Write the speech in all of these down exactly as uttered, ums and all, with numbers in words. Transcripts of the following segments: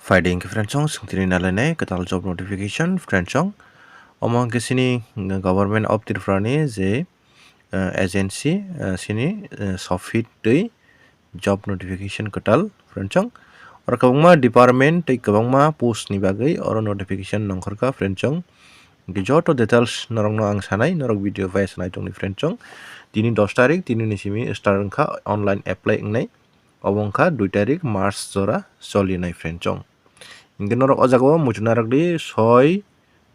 Phaidi hwnkhe friends song, swngtini nalainai kwtal job notification friends song. Omo hwnkhe chini Government of Tripura ni je, eh, agency, eh, chini, eh, sofit twi job notification kwtal friends song. Oro kwbangma department tei kwbangma post ni bagwi oro notification nongkhorkha friends song. Hwnkhe joto details norokno ang sanai, norok video bai sanai tongni friends song. Tini dos tarik, tini ni simi start wngkha online apply wngnai. Obo wngkha dui tarik March jora solinai friends song. Hwnkhe norok o jaga o muchung narwk di soi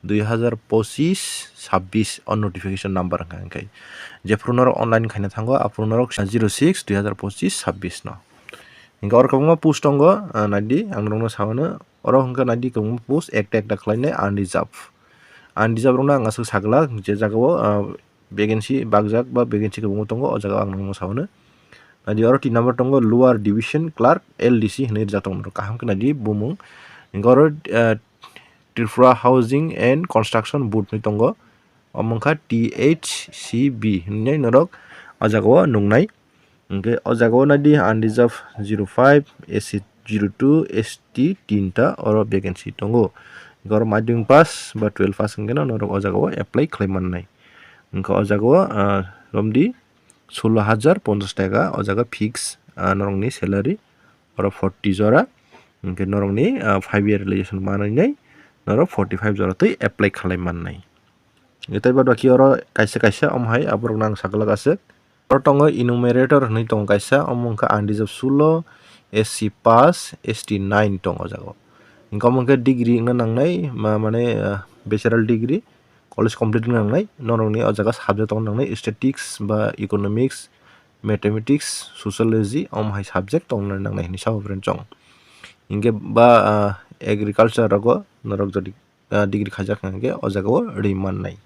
dui hazar pochis sabbish o notification number wngkha hwnkhe. Jephuru norok online khaina thango, aphuru norok zero six dui hazar pochis sabbish no. Hwnkhe oro kwbangma post tongo, ah, naidi ang norokno sao no. Oro hwnkhe naidi kwbangma post ekta ekta khlainai unreserved. Unreserved rokno ang aswk saglak je jaga o, ah, vacancy bakjak ba vacancy kwbangma tongo, o jaga o ang norokno sao no. Naidi oro tin number tongo Lower Division Clerk L D C hinwi rijak tongo, norok kaham khe naidi bumung. Hwnkhe oro, ah, Tripura Housing and Construction Board hinwi tongo, omo wngkha T H C B hinwi norok o jaga o nuknai. Hwnkhe o jaga o naidi unreserved zero five, S C zero two, S T tinta oro vacancy tongo. Hwnkhe oro madhyamik pass ba twelve pass hwnkhe no norok o jaga o apply khlai mannai. Hwnkhe o jaga o, ah, romdi solo hajar ponchash taka o jaga fix, ah, norokni salary oro forty jora. Hwnkhe norokni, ah, five year relation manwi nai norok forty five jora twi apply khlai mannai. Tei baad baki oro kaisa kaisa omo hai aborokno ang saglak aswk. Oro tongo enumerator hinwi tongo kaisa, omo wngkha unreserved solo, S C pass, S T nine tongo o jaga o. Hwnkhe omo wngkha degree wngna nangnai, ma-, mane, ah, bachelor degree, college complete wngna nangnai, norokni o jaga subject tongna nangnai, statistics ba economics, mathematics, sociology, omo hai subject tongna nangnai hinwi sao friends song. Hwnkhe ba, ah, agriculture rogo norok jodi ah, degree khaijak hwnkhe o jaga o ri mannai.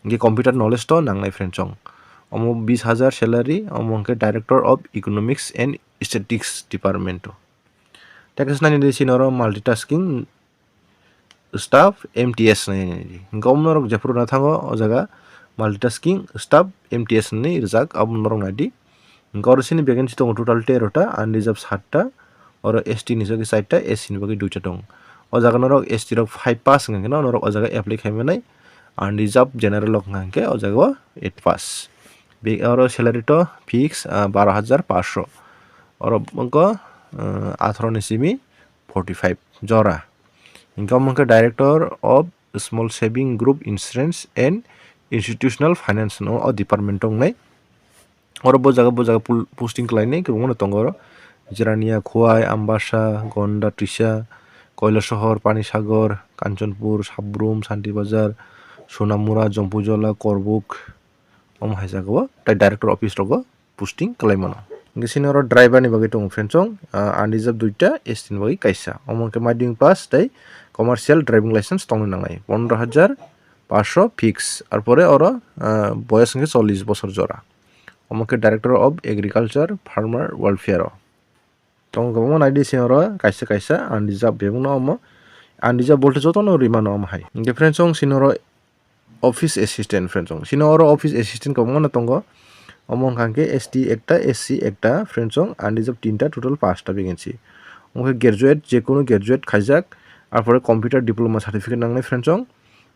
Hwnkhe computer knowledge to nangnai friends song. Omo bis hajar salary, omo hwnkhe Director of Economics and Statistics Department o. Tei kaisa nainani sini oro multitasking staff M T S hinwi. Hwnkhe omo norok jephuru na thango o jaga multitasking staff M T S hinwi rijak, abo norok naidi. Hwnkhe oro sini vacancy tongo total tero ta, unreserved saat ta, oro S T ni sogwi chaita, S C ni bagwi duita tongo. O jaga norok S T rok five pass wngkha hwnkhe norok o jaga apply khai manai, unreserved general rok wngkha hwnkhe o jaga o eight pass. Be-, oro salary to fix, ah, baro hajar paanch sho. Oro wngkha, ah, atharo ni simi forty five jora. Hwnkhe omo wngkha Director of Small Saving Group Insurance and Institutional Finance no o department tongnai. Oro bo jaga bo jaga pul-, posting khlainai kwbangma no tongo oro. Jirania, Khowai, Ambasa, Gonda, Trisa, Kailasahar, Panisagar, Kanchanpur, Sabrum, Santibazar, Sonamura, Jompuijola, Korbuk, omo hai jaga o tei director office rogo posting khlai mano. Hwnkhe sini oro driver ni bagwi tongo friends song, ah, unreserved duita, S T ni bagwi kaisa. Omo hwnkhe madhyamik pass tei commercial driving license tongna nangnai. Pondro hajar paanch sho fix. Arpore oro, ah, boyos hwnkhe chollish bosor jora. Omo khe Director of Agriculture, Farmer Welfare o. Tongo kwbangma naidi sini oro kaisa kaisa unreserved bebakno omo. Unreserved bolte jotono rimano omo hai. Hwnkhe friends song sini oro office assistant friends song. Sini oro office assistant kwbangma no tongo. Omo wngkha hwnkhe S T ekta, S C ekta friends song, unreserved tinta, total paanch ta vacancy. Omo khe graduate, jekunu graduate khaijak, arpore computer diploma certificate nangnai friends song.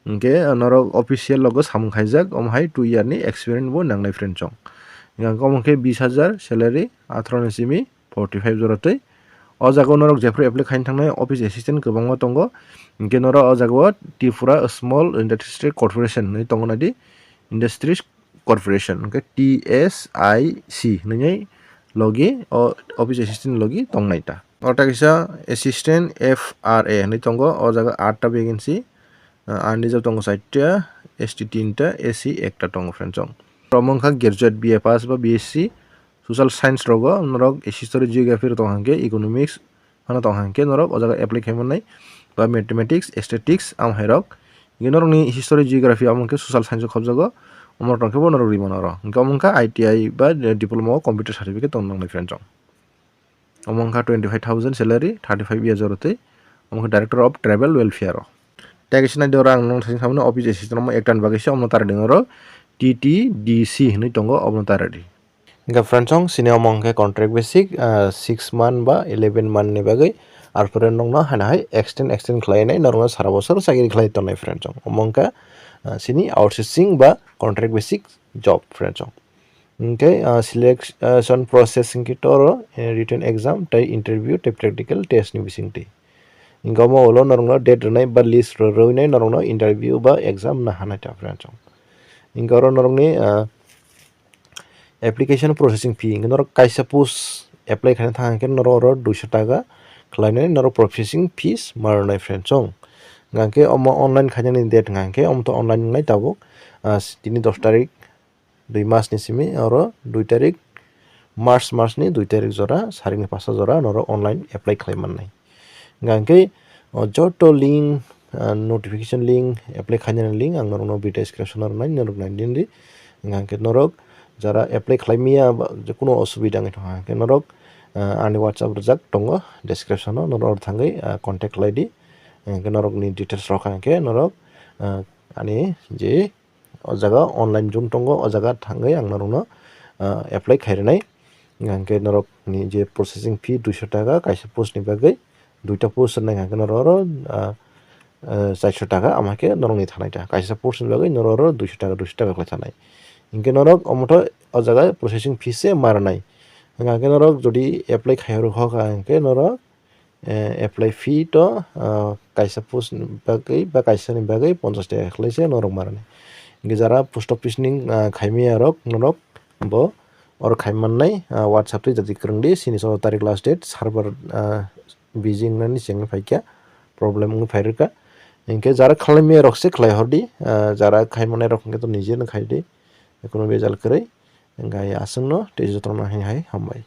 Hwnkhe norok official logo samung khaijak, omo hai two year ni experience bo nangnai friends song. Hwnkhe omo khe bis hajar salary, atharo ni simi forty five jora twi. O jaga o norok jephru apply khaina thangnai office assistant kwbangma tongo. Hwnkhe norok o jaga o Tripura Small Industries Corporation hinwi tongo naidi, Industries Corporation, hwnkhe T S I C hinwi logi o office assistant logi tongnai ta. Oro ta kisa assistant F R A hinwi tongo, o jaga aat ta vacancy, ah, unreserved tongo chaita, S T tinta, S C ekta tongo friends song. Oro omo wngkha graduate B A pass ba B S C, social science rogo norok history geography rok tong hwnkhe economics, hano tong hwnkhe norok o jaga apply khai mannai ba mathematics, statistics, amo hai rok. Hwnkhe norokni history, geography amo hwnkhe social science o khobjago, omo rok tongkhe bo norok ri mano oro. Hwnkhe omo wngkha I T I ba diploma o computer certificate tong nangnai friends song. Omo wngkha twenty five thousand salary, thirty five years oro tei omo wngkha Director of Tribal Welfare o. Tei kaisa naidi oro ang nung thani samani office assistant omo ekta ni bagwi se omo tara ding oro T T D C hinwi tongo omo tara di. Hwnkhe friends song, sini omo hwnkhe contract basic, ah, six month ba eleven month ni bagwi Arpore nokno hana hai extend, extend khlainai, norokno sara bosor chakiri khlai tongnai friend chong. Omo wngkha, ah, sini outsourcing ba contract basic job friend chong. Hingke, ah, selection process hingke toro, eh, written exam tei interview tei practical test ni bisingtwi. Hingke omo ulo norokno date rwnai ba list rw-, rwnai norokno interview ba exam na hanai ta friend chong. Hingke oro norokni, ah, application processing fee hingke norok kaisa post apply khaina thang hingke norok oro duiso taka khlainai norok processing fees ma rwnai friend chong. Hingke omo online khainani date hingke omo to online wngnai tabuk, ah, tini dos tarik dui mas ni simi oro dui tarik March mas ni dui tarik jora, sarik ni pasa jora norok online apply khlai mannai. Hingkha hingke o joto link, ah, notification link, apply khainani link ang norokno video description o rwnai, norok nai di. Hingkha hingke norok jara apply khlai maya ba je kuno osubida wngwi tongkha hingke norok, ah, ani WhatsApp rwjak tongo description o, norok oro thangwi, ah, contact khlai di. Hingke norokni details rok hingke norok, ah, ani je o jaga online jung tongo, o jaga thangwi ang norokno, ah, apply khai rwnai. Hingkha hingke norokni je processing fee duiso taka kaisa post ni bagwi, duita post rwnai hingkha hingke norok oro, ah, ah, chairso taka, ama khe norokni thanai ta. Kaisa post ni bagwi norok oro duiso taka, duiso taka khlai thanai. Hingke norok omo tho o jaga processing fee se ma rwnai. Hingkha hingke norok jodi apply khai rwkha hingke norok eh, apply fee to, ah, kaisa post ni bagwi ba kaisa ni bagwi ponchash taka khlai se norok ma rwnai. Hingke jara post office ni, ah, khaimaya rok norok bo oro khai mannai, ah, WhatsApp twi jadi kwrwng di, sini solo tarik last date, server, ah, busy wngnani chengwi phaikha, problem wngwi phai rwkha. Hingke jara khlai maya rok se khlai hor di, ah, jara khai mannai rok hingke to nije no khai di, kuno bejal kwrwi. Hingke aswk no tei jotono hai hai hambai.